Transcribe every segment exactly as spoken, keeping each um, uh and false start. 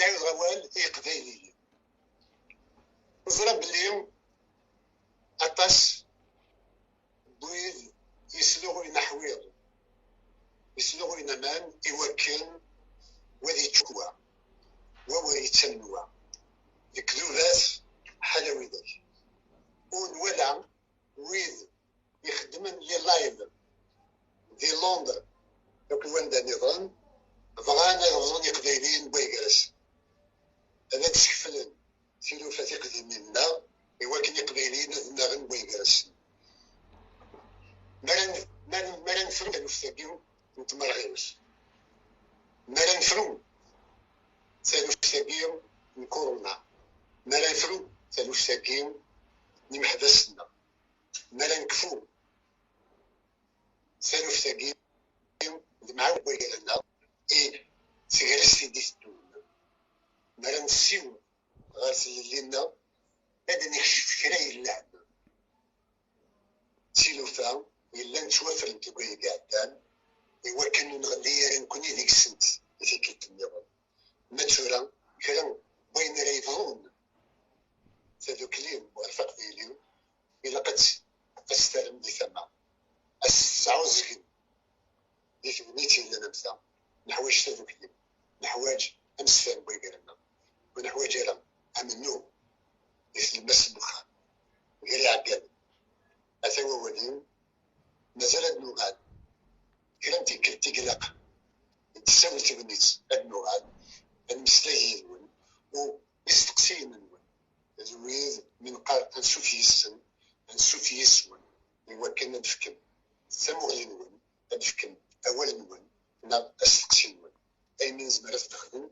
ɛiwdeɣ awal i Yiqbayliyen. Neẓra belli aṭas n wid yesluɣuyen aḥwiḍ, yesluɣuyen aman i wakken wa ad yečč wa, wa ur yettamen wa. Deg tdubat ḥala widak. Ur nwala wid ixeddmen les lives di Londres akked wanda nniḍen, bɣan ad ɣzen Iqbayliyen n waygar-asen, ad d-skeflen tilufa tiqdimin-nneɣ i wakken Iqbayliyen ad nnaɣen n waygar-asen. Mi ara n-, mi ara n-, mi ara nefru taluft-agi n tmerɣiwt, mi ara nefru taluft-agi n kuruna, mi ara nefru taluft-agi n imeḥbas-nneɣ, mi ara nekfu taluft-agi d lemɛawna n waygar-nneɣ i tegrest i d-iteddun, mi ara nessiweḍ ɣer tlelli-nneɣ, ad d-nekcef kra yellan d tilufa yellan ttwafrent deg wayen iɛeddan, i wakken ur nɣelli ara nekkni deg-sent i tikkelt nniḍen. Ma d tura, kra n wayen ara yebḍun tadukli ɣef Iqbayliyen, ilaq ad tt-, ad tt-terrem di tama, ad s-tesɛuẓẓgem di tegnit yellan am ta. Neḥwaǧ tadukli, neḥwaǧ amsefham n waygar-nneɣ, ur neḥwaǧ ara amennuɣ di tlemmast n wexxam gar iɛeggalen. Ata wawal-im, mazal ad nuɣal. Kra n tikkelt i ilaq ad d-tessawel tegnit, ad nuɣal ad nemmeslay yid-wen, u isteqsiyen-nwen d wid mi neqqar ansuf yis-sen, ansuf yis-wen, i wakken ad d-fken tamuɣli-nwen, ad d-fken awal-nwen neɣ asteqsi-nwen. Ayen i nezmer ad t-nexdem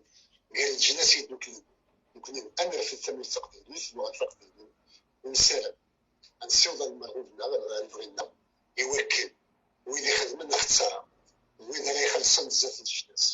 gar leǧnas yedduklen, nekkni ad nerfed tamurt taqbaylit, nuɣal taqbaylit, u nessaram ad nessiweḍ lmerɣub-nneɣ ɣer lebɣi-nneɣ, i wakken wid ixedmen axeṣṣar, wid ara ixellṣen zdat leǧnas,